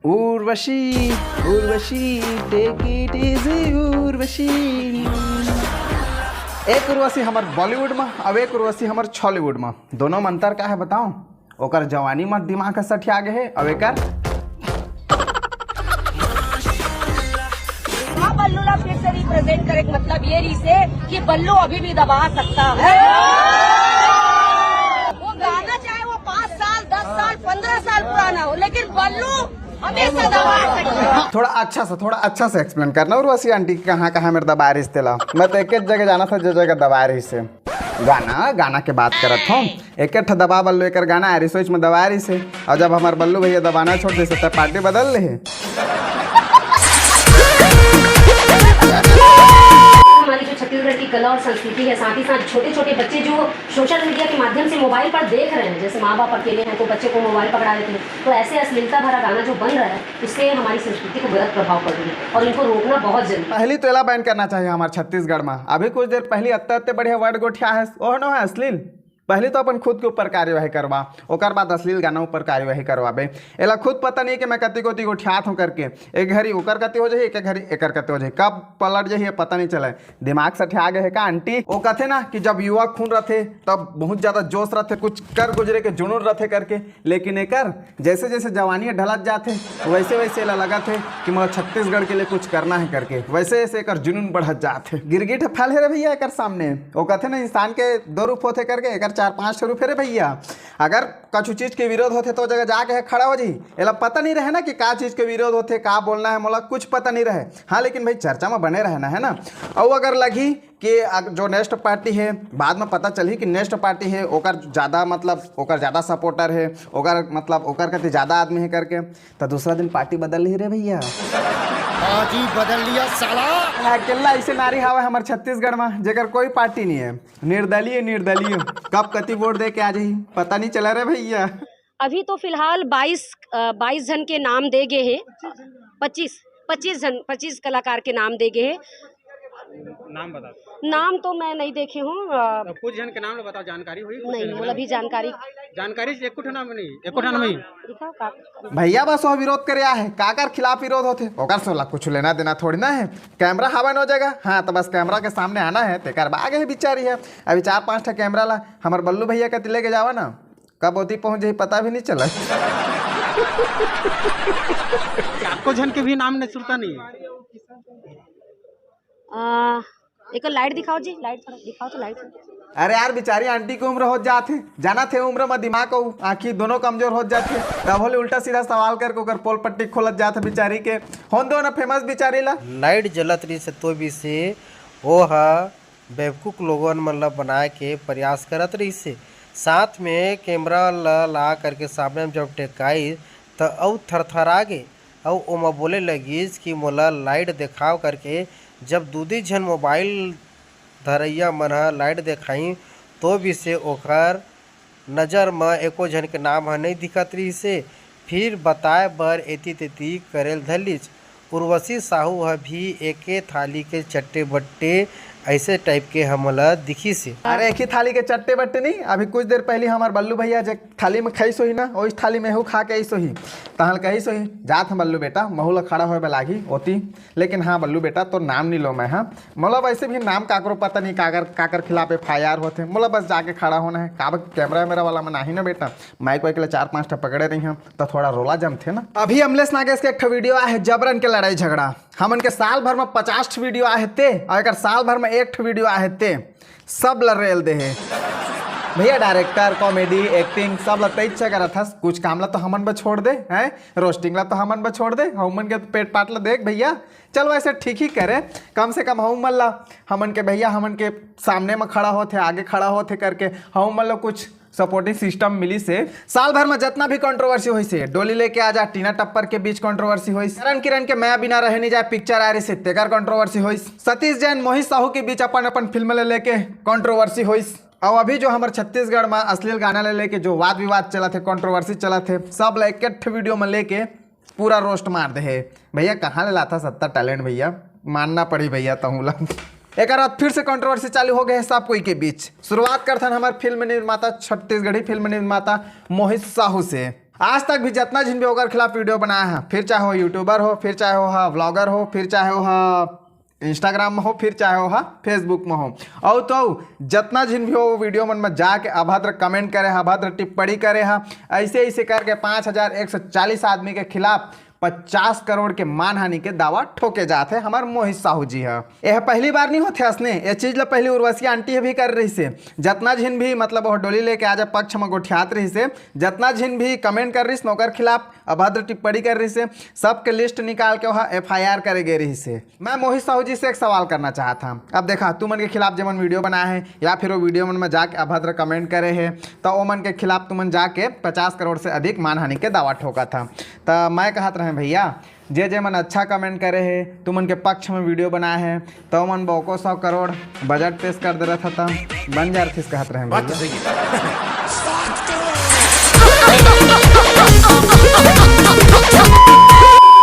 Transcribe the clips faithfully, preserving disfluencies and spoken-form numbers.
Urvashi, Urvashi, take it easy, Urvashi. एक उर्वशी हमर Bollywood में, अब एक उर्वशी हमर छॉलीवुड में। दोनों में अंतर का है बताओ? ओकर जवानी में दिमाग ह सठिया गे हे, अब एकर हाँ, बल्लू ला फिर से रिप्रेजेंट करे के मतलब ये रही से कि बल्लू अभी भी दबा सकता है। वो गाना चाहे वो पाँच साल, दस साल, पन्द्रह साल पुराना हो, लेकिन बल्लू हमेशा दबा सकता है। थोड़ा अच्छा से, थोड़ा अच्छा से एक्सप्लेन करना उर्वशी आंटी कि कहाँ कहाँ मेरे दबा रही तेला। मैं तो एक एक जगह जाना था जो जगह दबा रही से। गाना, गाना के बात करत हो, एक एक ठा दबा बल्लू एकर गाना आ रही, सोच में दबा रही से। और जब हमार बल्लू भैया दबाना छोड़ दे से, तब पार्टी बदल ले। हमारी जो छत्तीसगढ़ की कला और संस्कृति है, साथ ही साथ छोटे छोटे बच्चे जो सोशल मीडिया के माध्यम से मोबाइल पर देख रहे हैं, जैसे माँ बाप अकेले हैं तो बच्चे को मोबाइल पकड़ा देते हैं, तो ऐसे अश्लीलता भरा गाना जो बन रहा है, उससे हमारी संस्कृति को गलत प्रभाव पड़ रही है और इनको रोकना बहुत जरूरी है। पहली तो एला बैन करना चाहिए हमारे छत्तीसगढ़ में। अभी कुछ देर पहले अत्ते अत्ते बढ़िया वर्ड गोठिया है, ओह नो है अश्लील। पहले तो अपन खुद के ऊपर कार्यवाही करवा, ओकर बाद अश्लील गाना ऊपर कार्यवाही करवाबे। एला खुद पता नहीं कि मैं कति कोति गोठियात हूँ करके। एक घड़ी ओकर कति हो जाही, एक घड़ी एकर कति हो जाही, कब पलट जाही ये पता नहीं चले। दिमाग सठिया गए है का आंटी? वो कहते ना कि जब युवा खून रहते तब बहुत ज्यादा जोश रहते, कुछ कर गुजरे के जुनून रहते करके, लेकिन एकर जैसे जैसे जवानी ढलत जाथे, वैसे वैसे एला लगत हे कि मोला छत्तीसगढ़ के लिए कुछ करना है करके, वैसे वैसे एकर जुनून बढ़त जाथे। गिरगिट फैल हे रे भैया एकर सामने। वो कहथे ना, इंसान के दो रूप होथे करके, एकर चार पांच ठो रूप हे रे भैया। अगर कछु चीज के विरोध होथे तो ओ जगह जाके खड़ा हो जाही। एला पता नहीं रहे ना कि का चीज के विरोध होथे, का बोलना है, मोला कुछ पता नहीं रहे। हाँ, लेकिन भाई चर्चा में बने रहना है ना। और अगर लगही कि अग- जो नेक्स्ट पार्टी है, बाद में पता चलही कि नेक्स्ट पार्टी है ओकर ज्यादा, मतलब ओकर ज्यादा सपोर्टर है, ओकर मतलब ओकर कति ज्यादा आदमी है करके, तो दूसरा दिन पार्टी बदल ही रे भैया। आज ही बदल लिया साला। अकेला ऐसे नारी हावय हमर छत्तीसगढ़ में जेकर कोई पार्टी नहीं है। निर्दलीय, निर्दलीय। कब कति वोट दे के आ जाही, पता नहीं चला रे भैया। अभी तो फिलहाल बाईस बाईस जन के नाम दे गए हैं। पच्चीस पच्चीस जन, पच्चीस कलाकार के नाम दे गए हैं। नाम बता। नाम तो मैं नहीं देखे हूँ। अ, तो कुछ जन के नाम ला बताओ, जानकारी हुई कुछ नहीं, जन के बोला नाम? अभी जानकारी जानकारी से एक ठो नाम नहीं, एक ठो नाम नहीं। दिखाओ का? भैया बस वो विरोध करे आहे, काकर खिलाफ विरोध होथे, ओकर से ओला कुछ लेना देना थोड़ी ना है। कैमरा हवा न हो जाएगा, हाँ तो बस कैमरा के सामने आना है, तेकर बा आगे है बिचारी है। अभी चार पांच ठा कैमरा ला हमर बल्लू भैया कति लेके जावा ना, कब ओती पहुंच जाही पता भी नहीं चला। आपको जन के भी नाम नहीं सुनता नहीं है। अ, एक लाइट दिखाओ जी, लाइट थोड़ा दिखाओ तो लाइट। अरे यार, बिचारी आंटी के उम्र होत जात हे, जाना थे उम्र में दिमाग अउ आंखी दोनों कमजोर होत जात हे। तब होले उल्टा सीधा सवाल करके ओकर पोल पट्टी खोलत जात हे बिचारी के। होन दो ना फेमस बिचारी ला। लाइट जलत रहिस हे तो भी से वो ह बेवकूफ लोगन मन ल बनाए के प्रयास करत रहिस हे। साथ में कैमरा ल ला करके सामने में जब टेकाइस त अउ थरथरा गे अउ ओमा बोले लगिस कि मोला लाइट देखाव करके। जब दूदी झन मोबाइल धरइया मन ह लाइट देखाइन तो भी से ओकर नजर म एको झन के नाम ह नइ दिखत रिहिस हे। फिर बताए बर एती तेती करे ल धर लिस। उर्वशी साहू ह भी एके थाली के चट्टे बट्टे अइसे टाइप के हमन ल दिखिस हे। अरे, एक ही थाली के चट्टे बट्टे नहीं, अभी कुछ देर पहली हमर बल्लू भैया जे थाली में खाइस होही ना, ओइस थाली में एहू खा के आइस होही। तहन कहिस होही, "जात हँव बल्लू बेटा, महू ल खड़ा होए बर लागही ओती।" लेकिन हाँ बल्लू बेटा, तोर नाम नी लों मैं, हाँ। मोला वैसे भी नाम काकरो पता नहीं, काकर काकर खिलाफ एफ आई आर होथे, मोला बस जाके खड़ा होना है। काबर कैमरा वैमरा वाला मन आही ना बेटा, माइक वाइक ला चार पांच ठा पकड़े रही हम, तो थोड़ा रोला जमथे ना। अभी अमलेश नागेश के एक ठो वीडियो आहे, जबरन के लड़ाई झगड़ा। हमन के साल भर में पचास ठो वीडियो आहे ते, और एकर साल भर में एक ठो वीडियो आहे ते, सब ल रेल दे हे। भैया, डायरेक्टर, कॉमेडी, एक्टिंग, सब ल तैच करत हस। कुछ काम ला तो हमन बर छोड़ दे, हैं? रोस्टिंग ला तो हमन बर छोड़ दे, हमन के पेट पाट ला देख भैया। चल, वैसे ठीक ही करे, कम से कम हम मन ला, हमन के भैया, हमन के सामने में खड़ा होथे, आगे खड़ा होथे करके हम मन ला कुछ सपोर्टिंग सिस्टम मिलिस हे। साल भर में जितना भी कंट्रोवर्सी होइस हे, डोली लेके आजा, टीना टप्पर के बीच कंट्रोवर्सी होइस, करण किरण के मैं बिना रहे नहीं जाए पिक्चर आए रहिस हे, तेकर कंट्रोवर्सी होइस, सतीश जैन, मोहित साहू के बीच अपन अपन फिल्म ले लेके कंट्रोवर्सी होइस, अउ अभी जो हमर छत्तीसगढ़ में अश्लील गाना ले लेके जो वाद विवाद चलत हे, कंट्रोवर्सी चलत हे, सब ला एक एक ठो वीडियो में लेके पूरा रोस्ट मार दे हे। भैया, कहाँ ले लाथा सत्ता टैलेंट भैया, मानना पड़ी भैया तहूँ ला। एक बार फिर से कंट्रोवर्सी चालू हो गए हे सब कोई के बीच। शुरुआत करथन हमर फिल्म निर्माता, छत्तीसगढ़ी फिल्म निर्माता मोहित साहू से। आज तक भी जितना झिन भी ओकर खिलाफ वीडियो बनाए हे, फिर चाहे वो यूट्यूबर हो, फिर चाहे वो हा व्लॉगर हो, फिर चाहे वो हा Instagram में हो, फिर चाहे वो हा Facebook में हो, और तो जितना झिन भी हो वीडियो मन में जाके अभद्र कमेंट करे हा, अभद्र टिप्पणी करे हा, ऐसे ऐसे करके पाँच हजार एक सौ चालीस आदमी के खिलाफ पचास करोड़ के मानहानि के दावा ठोके जात हे हमर मोहित साहू जी ह। यह पहली बार नहीं होथे असने, ये चीज ल पहली उर्वशी आंटी ह भी कर रहिसे। जतना झिन भी मतलब वो डोली लेके आजा पक्ष में गोठियात रहिसे, जतना झिन भी कमेंट कर रहिस न ओकर खिलाफ अभद्र टिप्पणी कर रहिसे, सबके लिस्ट निकाल के वह एफआईआर करे गे रहिसे। मैं मोहित साहू जी से एक सवाल करना चाहत हूँ। अब देखा, तुमन के खिलाफ जेमन वीडियो बनाए हे या फिर वो वीडियो मन में जाके अभद्र कमेंट करे हे, तो ओमन के खिलाफ तुमन जाके पचास करोड़ से अधिक मानहानि के दावा ठोकत हव। तो मैं कहत रहे भैया, जे जे मन अच्छा कमेंट करे हे, तुमन के पक्ष में वीडियो बनाए हे, तो ओमन बोको सौ करोड़ बजट पेश कर दे रहा था, बन जा रथिस कहत रहे भैया।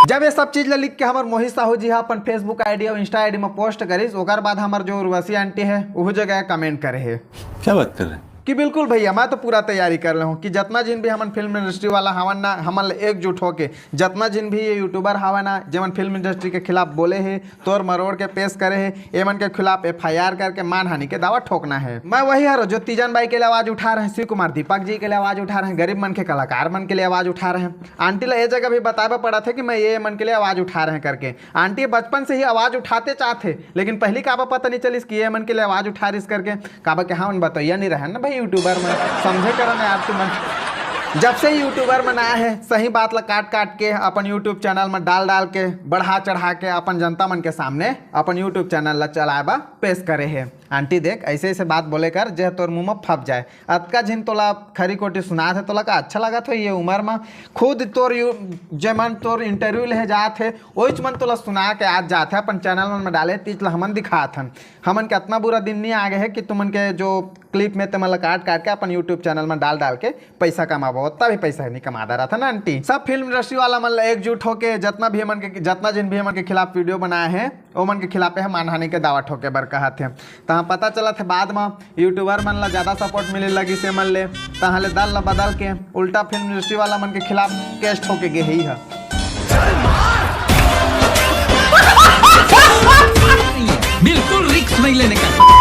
जब ये सब चीज ल लिख के हमर मोहित साहू जी ह अपन Facebook आईडी और इंस्टा आईडी में पोस्ट करिस, ओकर बाद हमर जो उर्वशी आंटी हे, उहू जगह कमेंट करे हे। क्या बात कर रहे हैं? कि बिल्कुल भैया, मैं तो पूरा तैयारी कर ले हूँ कि जतना जिन भी हमन फिल्म इंडस्ट्री वाला हवन ना, हमन ल एकजुट होके जतना जिन भी ये यूट्यूबर हवन ना, जेमन फिल्म इंडस्ट्री के खिलाफ बोले हे, तोड़ मरोड़ के पेश करे हे, एमन के खिलाफ एफआईआर करके मानहानि के दावा ठोकना हे। मैं वही हरो जो तीजन बाई के लिए आवाज उठा रहे, शिव कुमार दीपक जी के लिए आवाज उठा रहे, गरीब मन के कलाकार मन के लिए आवाज उठा रहे। आंटी ला ये जगह भी बताबे पड़त हे कि मैं ये मन के लिए आवाज उठा रहे करके। आंटी बचपन से ही आवाज उठाते चाहत हे, लेकिन पहली काबर पता नहीं चलिस कि ये मन के लिए आवाज उठा रहिस करके। काबर के हमन बतैया नहीं रहे ना भाई यूट्यूबर मन, समझे करो ना यार तुमन। जब से यूट्यूबर मन आए हे, सही बात ला काट काट के अपन यूट्यूब चैनल में डाल डाल के, बढ़ा चढ़ा के अपन जनता मन के सामने अपन यूट्यूब चैनल ला चलाए बर पेश करे हे। आंटी देख, ऐसे ऐसे बात बोले कर जे तोर मुंह में फप जाए। अतका झिन तोला खरी कोटी सुनात हे, तोला का अच्छा लगत हो ये उम्र में? खुद तोर यू-, जे मन तोर इंटरव्यू ले जात हे, ओइच मन तोला सुना के आज जात हे अपन चैनल मन में डाले, तीच ला हमन दिखात हन। हमन के अतना बुरा दिन नहीं आ गए हे कि तुमन के जो क्लिप में तेमन ला काट काट के अपन यूट्यूब चैनल में डाल डाल के पैसा कमाबो, ओतना भी पैसा नहीं कमा दे रहा था ना आंटी। सब फिल्म इंडस्ट्री वाला मन ला एकजुट होके जतना भी हमन के, जतना जिन भी हमन के खिलाफ वीडियो बनाए हे, ओमन के खिलाफ यह मानहानि के दावा ठोके बर कहत हे। तहाँ पता चलत हे बाद में यूट्यूबर मन ला ज्यादा सपोर्ट मिले लगिस एमन ले, तहाँ ले दल ला बदल के उल्टा फिल्म इंडस्ट्री वाला मन के खिलाफ केस ठोके गे हे ह। बिल्कुल रिस्क नहीं लेने का।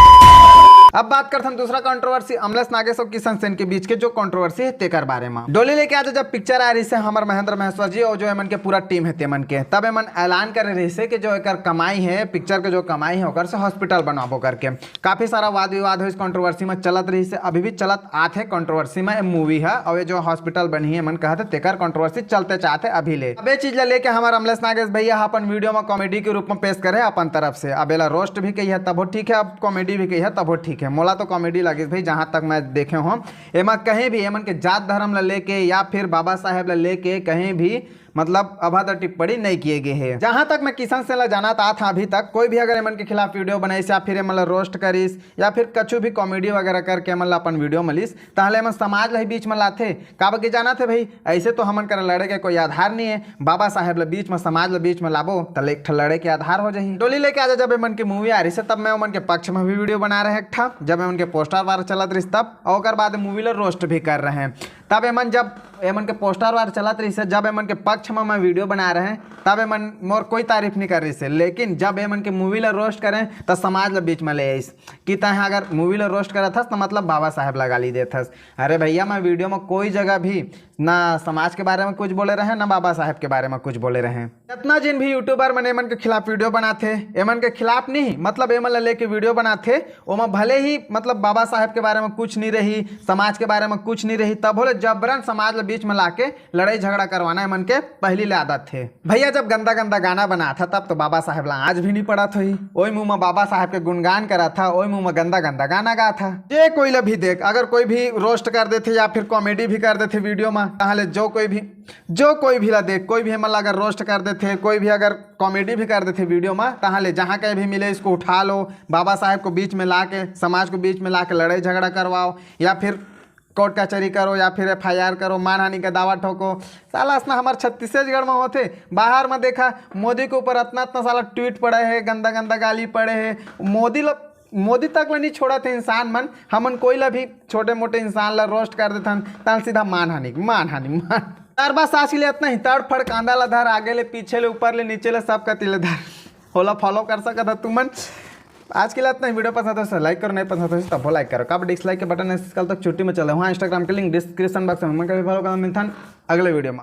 अब बात करथन दूसरा कंट्रोवर्सी, अमलेश नागेश और किशन सेन के बीच के जो कंट्रोवर्सी हे तेकर बारे में। डोली लेके आजा जब पिक्चर आ रहिसे हमर महेंद्र महेश्वर जी और जो एमन के पूरा टीम हे तेमन के, तब एमन ऐलान करे रहिसे कि जो एकर कमाई हे, पिक्चर के जो कमाई हे ओकर से हॉस्पिटल बनवाबो करके। काफी सारा वाद विवाद हो इस कंट्रोवर्सी में चलत रहिसे, अभी भी चलत आत हे कंट्रोवर्सी में मूवी हे। और ये जो हॉस्पिटल बनही एमन कहत हे तेकर कंट्रोवर्सी चलते चाहत हे अभी ले। अब ये चीज ला लेके हमर अमलेश नागेश भैया ह अपन वीडियो में कॉमेडी के रूप में पेश करे अपन तरफ से। अब एला रोस्ट भी कही हे तभो ठीक हे, अब कॉमेडी भी कही हे तभो ठीक हे। मोला तो कॉमेडी लगिस भाई, जहां तक मैं देखे हूँ। एमा कहीं भी एमन के जात धर्म ला लेके या फिर बाबा साहेब ला लेके कहीं भी मतलब अभद्र टिप्पणी नहीं किए गए हे। जहां तक मैं किशन सेन ला जानत आत हूं, अभी तक कोई भी अगर एमन के खिलाफ वीडियो बनाइस या फिर एमन ला रोस्ट करिस या फिर कछु भी कॉमेडी वगैरह करके एमन ला अपन वीडियो में लिस, तहले एमन समाज ला ही बीच में लाथे। काबर के जानत हे भाई, ऐसे तो हमन करा लड़े के कोई आधार नहीं हे। बाबा साहेब ला बीच में, समाज ला बीच में लाबो, तले एक ठा लड़े के आधार हो जाही। डोली लेके आजा जब एमन के मूवी आ रहिसे, तब मैं ओमन के पक्ष में भी वीडियो बना रहे एक ठा। जब एमन के पोस्टर वार चलत रहिस तब, और ओकर बाद मूवी ला रोस्ट भी कर रहे हैं। तब एमन जब एमन के पोस्टर वार चलत रहिसे, जब एमन के पक्ष में मैं वीडियो बना रहे हैं, तब एमन मोर कोई तारीफ नहीं कर रहिसे। लेकिन जब एमन के मूवी ला रोस्ट करें, त समाज ला बीच में ले आइस कि तैं अगर मूवी ला रोस्ट करत हस, त मतलब बाबा साहेब ला गाली देत हस। अरे भैया, मैं वीडियो में कोई जगह भी ना समाज के बारे में कुछ बोले रहे, ना बाबा साहेब के बारे में कुछ बोले रहे। जतना जिन भी यूट्यूबर मन एमन के खिलाफ वीडियो बनाथे, एमन के खिलाफ नहीं, मतलब एमन ला लेके वीडियो बनाथे, ओमा भले ही मतलब बाबा साहेब के बारे में कुछ नहीं रही, समाज के बारे में कुछ नहीं रही, तभो ले जबरन समाज ला बीच में लाके लड़ाई झगड़ा करवाना एमन के पहली ले आदत हे। भैया, जब गंदा गंदा गाना बनाथा तब तो बाबा साहेब ला आज भी नहीं पड़त होही। ओई मुंह में बाबा साहेब के गुणगान कराथा, ओई मुंह में गंदा गंदा गाना गाथा। जे कोई ला भी देख, अगर कोई भी रोस्ट कर देथे या फिर कॉमेडी भी कर देथे वीडियो में, तहले जो कोई भी, जो कोई भी ला देख, कोई भी एमन ला अगर रोस्ट कर देथे, कोई भी अगर कॉमेडी भी कर देथे वीडियो में, तहले जहाँ कहीं भी मिले इसको उठा लो, बाबा साहेब को बीच में ला के, समाज को बीच में ला के लड़ाई झगड़ा करवाओ या फिर कोर्ट कचहरी करो या फिर एफआईआर करो, मानहानि का दावा ठोको। साला असना हमार छत्तीसगढ़ में होथे, बाहर में देखा मोदी के ऊपर अतना अतना साला ट्वीट पड़े हे, गंदा गंदा गाली पड़े हे। मोदी ला, मोदी तक ला नहीं छोड़त हे इंसान मन। हमन कोई ला भी छोटे मोटे इंसान ला रोस्ट कर देथन, तहन सीधा मानहानि, मानहानि, मान यार बस आज के लिए इतना ही। तड़ फड़ कांदा ला धर, आगे ले पीछे ले ऊपर ले नीचे ले सब कति ले धर। ओला फॉलो कर सकत ह तुमन। आज के लिए इतना ही। वीडियो पसंद हो तो लाइक करो, नहीं पसंद हो तो तब लाइक करो। कब डिसलाइक के बटन है कल तक छुट्टी में चले। वहाँ इंस्टाग्राम के लिंक डिस्क्रिप्शन बॉक्स में। मैं कभी फॉलो करना मिलथन अगले वीडियो में।